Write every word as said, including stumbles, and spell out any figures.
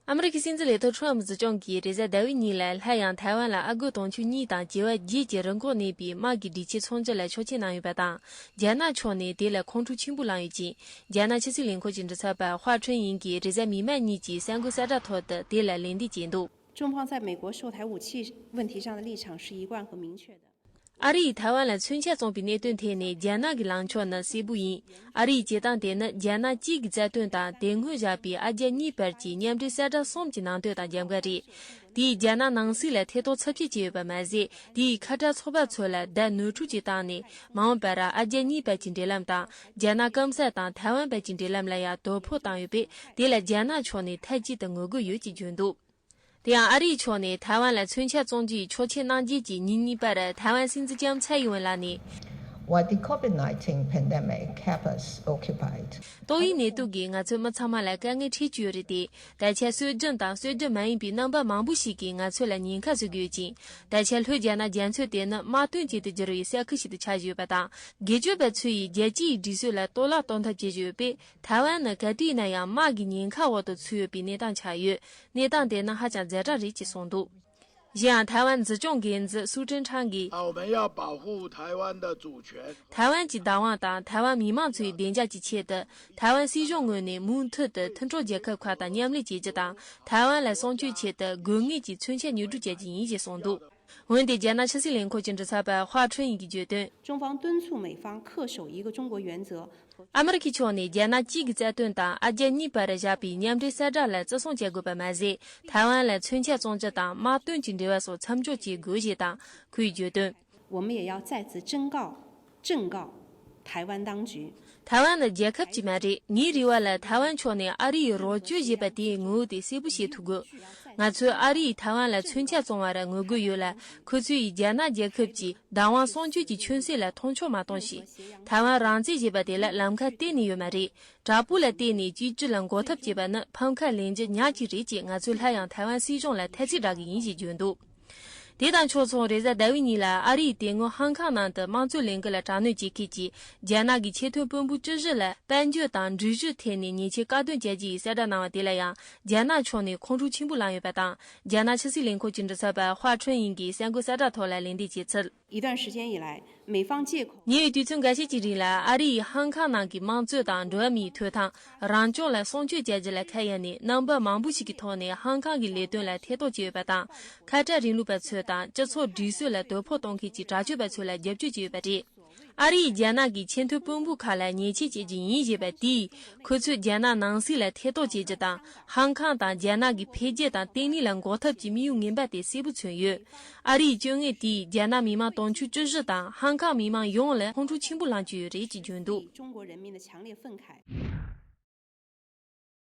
ཨ་མི་རི་ཀའི་སྲིད་འཛིན་ལས་ཐོག་ཁྲོམ་སྲིད་སྐྱོང་གིས་རེས་གཟའ་ཟླ་བའི་ཉིན་ལ་སླར་ཡང་ཐའེ་ཝན་ལ་ཨ་སྒོར་དུང་ཕྱུར་གཉིས་དང་བྱེ་བ་བརྒྱད་ཀྱི་རིན་གོང་གནས་པའི་དམག་གི་སྒྲིག་ཆས་ཚོང་སྒྱུར་ལ་ཆོག་མཆན་གནང་ཡོད་པ་དང་། རྒྱ་ནག་ཕྱོགས་ནས་དེ་ལ་ཁོང་ཁྲོ་ཆེན་པོ་བསླངས་ཡོད་ཅིང་། རྒྱ་ནག་ཕྱི་སྲིད་ལས་ཁུངས་ཀྱི་མགྲིན་ཚབ་པ་ཧྭ་ཁྲུན་ཡིན་གྱིས་རེས་གཟའ་མིག་དམར་ཉིན་གྱི་གསར་འགོད་གསལ་བསྒྲགས་ཐོག་ཏུ་དེ་ལ་ལན་འདེབས་བྱས་འདུག 中方在美国售台武器问题上的立场是一贯和明确的。 ཨ་རིས་ཐའེ་ཝན་ལ་མཚོན་ཆ་བཙོངས་པའི་གནད་དོན་ཐད་ནས་རྒྱ་ནག་གི་ལངས་ཕྱོགས་ནི་གསལ་པོ་ཡིན། ཨ་རིའི་བྱེད་སྟངས་དེ་ནི་རྒྱ་ནག་གཅིག་གི་རྩ་དོན་དང་དེ་སྔོན་བཞག་པའི་ཨ་རྒྱ་གཉིས་བར་གྱི་མཉམ་འབྲེལ་གསལ་བསྒྲགས་གསུམ་གྱི་ནང་དོན་དང་འགལ་འགལ་རེད། དེས་རྒྱ་ནག་ནང་སྲིད་ལ་ཐེ་གཏོགས་ཚབས་ཆེ་བྱས་ཡོད་པ་མ་ཟད། དེས་ཁ་བྲལ་ཚོགས་པ་ཚོ་ལ་བརྡ་ནོར་འཁྲུལ་གྱི་སྟེང་ནས་མ་འོངས་པར་ཨ་རྒྱ་གཉིས་བར་གྱི་འབྲེལ་ལམ་དང་། རྒྱ་ནག་སྐམ་ས་དང་ཐའེ་ཝན་བར་གྱི་འབྲེལ་ལམ་ལ་ཡང་དོ་ཕོག་བཏང་ཡོད་པས། དེ་ལ་རྒྱ་ནག་ཕྱོགས་ནས་མཐའ་གཅིག་ཏུ་ངོ་རྒོལ་ཡོད་ཅེས་བརྗོད་འདུག་དེ་ཡང་ཨ་རིའི་ཕྱོགས་ནས་ཐའེ་ཝན་ལ་མཚོན་ཆ་བཙོང་རྒྱུའི་ཆོག་མཆན་གནང་རྗེས་ཀྱི་ཉིན་གཉིས་པར་ཐའེ་ཝན་སྲིད་འཛིན་ལྕམ་ཚའེ་ཡིན་ཝེ་ལགས་ནས། While the COVID nineteen pandemic kept us occupied, ཏོག་དབྱིབས་ནད་དུག་གིས་ང་ཚོར་མི་ཚང་མ་ལ་དཀའ་ངལ་འཕྲད་ཀྱི་ཡོད་རེད་དེ། ད་ཆ་སྲོལ་རྒྱུན་དང་སྲོལ་རྒྱུན་མ་ཡིན་པའི་རྣམ་པ་མང་པོ་ཞིག་གིས་ང་ཚོ་ལ་ཉེན་ཁ་བཟོ་གི་ཡོད་ཅིང་། ད་ཆ་ལྷོ་རྒྱ་ནག་རྒྱ་མཚོ་དེ་ནི་དམག་དོན་ཆེད་དུ་བསྒྱུར་བའི་ས་ཁུལ་ཞིག་ཏུ་ཆགས་བཞིན་ཡོད་པ་དང་། སྒེར་གཅོད་པ་ཚོ་ཡིས་རྒྱལ་སྤྱིའི་སྒྲིག་སྲོལ་ལ་གཏོར་བརླག་གཏོང་ཐབས་བྱེད་བཞིན་ཡོད་པས། ཐའེ་ཝན་ནི་ག་དུས་ཡིན་ན་ཡང་དམག་གི་ཉེན་ཁ་འོག་ཏུ་ཚུད་ཡོད་པའི་གནས་སྟངས་ཆགས་ཡོད། གནས་སྟངས་དེ་ནི་ཧ་ཅང་ཛ་དྲག་རེད་ཅེས་གསུངས་འདུག་གཞན་ཡང་ཐའེ་ཝན་འཛིན་སྐྱོང་འགན་འཛིན་སུའུ་ཀྲིན་ཁྲང་གིས། 我们要保护台湾的主权。 ཐའེ་ཝན་གྱི་བདག་དབང་དང་ཐའེ་ཝན་མི་དམངས་ཚོའི་བདེ་འཇགས་ཀྱི་ཆེད་དུ། ཐའེ་ཝན་སྲིད་གཞུང་ངོས་ནས་མུ་མཐུད་དུ་མཐུན་གྲོགས་རྒྱལ་ཁབ་ཁག་དང་མཉམ་ལས་བྱེད་རྒྱུ་དང་། ཐའེ་ཝན་ལ་སྲུང་སྐྱོབ་ཆེད་དུ་དགོས་ངེས་ཀྱི་མཚོན་ཆ་ཉོ་སྒྲུབ་བྱ་རྒྱུ་ཡིན་ཞེས་གསུངས་འདུག་འོན་ཏེ་རྒྱ་ནག་ཕྱི་སྲིད་ལས་ཁུངས་ཀྱི་མགྲིན་ཚབ་པ་ཧྭ་ཁྲུན་ཡིན་གྱིས་བརྗོད་དོན། 中方敦促美方恪守一个中国原则。 ཨ་མི་རི་ཁའི་ཕྱོགས་ནས་རྒྱ་ནག་གཅིག་གི་རྩ་དོན་དང་ཨ་རྒྱ་གཉིས་བར་བཞག་པའི་མཉམ་འབྲེལ་གསལ་བསྒྲགས་ལ་བརྩི་སྲུང་བྱེད་དགོས་པ་མ་ཟད། ཐའེ་ཝན་ལ་མཚོན་ཆ་བཙོང་རྒྱུ་དང་དམག་དོན་གྱི་འབྲེལ་བ་སོགས་མཚམས་འཇོག་བྱེད་དགོས་ཞེས་དང་། ཁོས་བརྗོད་དོན། 我们也要再次忠告、正告台湾当局。 ཐའེ་ཝན་ནི་རྒྱལ་ཁབ་ཅིག་མ་རེད། ངའི་རེ་བ་ལ་ཐའེ་ཝན་ཕྱོགས་ནས་ཨ་རིའི་རོགས་སྐྱོར་བྱེད་པ་དེའི་ངོ་བོ་དེ་གསལ་པོ་བྱེད་ཐུབ་དགོས། ང་ཚོས་ཨ་རིས་ཐའེ་ཝན་ལ་མཚོན་ཆ་བཙོང་བར་ངོ་རྒོལ་ཡོད་ལ། ཁོ་ཚོས་རྒྱ་ནག་རྒྱལ་ཁབ་ཀྱི་བདག་དབང་སྲུང་སྐྱོབ་ཀྱི་ཁྱོན་གསོད་ལ་མཐོང་ཆུང་མ་གཏོང་ཞིང་། ཐའེ་ཝན་རང་བཙན་ཞེས་པ་དེ་ལ་ལམ་ཁ་གཏན་ནས་ཡོད་མ་རེད། དྲག་པོ་ལ་བརྟེན་ནས་གཅིག་གྱུར་ལ་འགོག་ཐབས་བྱེད་པ་ནི་ཕམ་ཁ་ལེན་རྒྱུ་ཉག་གཅིག་རེད་ཅེས་ང་ཚོས་སླར་ཡང་ཐའེ་ཝན་སྲིད་གཞུང་ལ་ཐ་ཚིག་བསྒྲགས་ཀྱི་ཡིན་ཞེས་བརྗོད་འདུག་དེ་དང་ཕྱོགས་མཚུངས་རེས་གཟའ་ཟླ་བའི་ཉིན་ལ་ཨ་རིས་དེ་སྔོན་ཧང་ཁང་ནང་དུ་དམངས་གཙོའི་ལས་འགུལ་ལ་དྲག་གནོན་བྱེད་མཁན་གྱི་རྒྱ་ནག་གི་ཆེས་མཐོའི་དཔོན་པོ་བཅུ་བཞི་ལ་དཔལ་འབྱོར་དང་འགྲུལ་བཞུད་ཐད་ནས་ཉེས་ཆད་བཀག་སྡོམ་བྱ་རྒྱུ་ཡི་གསལ་བསྒྲགས་གནང་བ་དེ་ལ་ཡང་རྒྱ་ནག་ཕྱོགས་ནས་ཁོང་ཁྲོ་ཆེན་པོ་ལངས་ཡོད་པ་དང་། རྒྱ་ནག་ཕྱི་སྲིད་ལས་ཁུངས་ཀྱི་མགྲིན་ཚབ་པ་ཧྭ་ཁྲུན་ཡིན་གྱིས་གསར་འགོད་གསལ་བསྒྲགས་ཐོག་ལ་ལན་འདེབས་བྱས་ཚུལ། 一段时间以来，美方借口 ཉེ་བའི་དུས་ཚོད་འགའ་ཤས་ཀྱི་རིང་ལ་ཨ་རིས་ཧང་ཁང་ནང་གི་དམངས་གཙོ་དང་འགྲོ་བ་མིའི་ཐོབ་ཐང་། རང་སྐྱོང་ལ་སྲུང་སྐྱོབ་བྱ་རྒྱུ་ལ་ཁ་གཡར་ནས་རྣམ་པ་མང་པོ་ཞིག་གི་ཐོག་ནས་ཧང་ཁང་གི་ལས་དོན་ལ་ཐེ་གཏོགས་བྱས་ཡོད་པ་དང་། ཁ་བྲལ་རིང་ལུགས་པ་ཚོ་དང་སྤྱི་ཚོགས་སྒྲིག་སྲོལ་ལ་དོ་ཕོག་གཏོང་མཁན་གྱི་དྲག་སྤྱོད་པ་ཚོ་ལ་རྒྱབ་སྐྱོར་བྱས་ཡོད་པ་རེད། ཨ་རིས་རྒྱ་ནག་གི་ཆེས་མཐོའི་དཔོན་པོ་ཁག་ལ་ཉེས་ཆད་བཅད་རྒྱུ་ཡིན་ཞེས་པ་དེས། ཁོ་ཚོས་རྒྱ་ནག་ནང་སྲིད་ལ་ཐེ་གཏོགས་བྱེད་རྒྱུ་དང་། ཧང་ཁང་དང་རྒྱ་ནག་གི་འཕེལ་རྒྱས་དང་བརྟན་ལྷིང་ལ་འགོག་ཐབས་ཀྱི་དམིགས་ཡུལ་ངན་པ་དེ་གསལ་པོ་མཚོན་ཡོད། ཨ་རིའི་སྤྱོད་ངན་དེས་རྒྱ་ནག་མི་མང་དུང་ཕྱུར་བཅུ་བཞི་དང་ཧང་ཁང་མི་མང་ཡོངས་ལ་ཁོང་ཁྲོ་ཆེན་པོ་ལངས་ཀྱི་ཡོད་རེད་ཅེས་བརྗོད་འདུག 中国人民的强烈愤慨。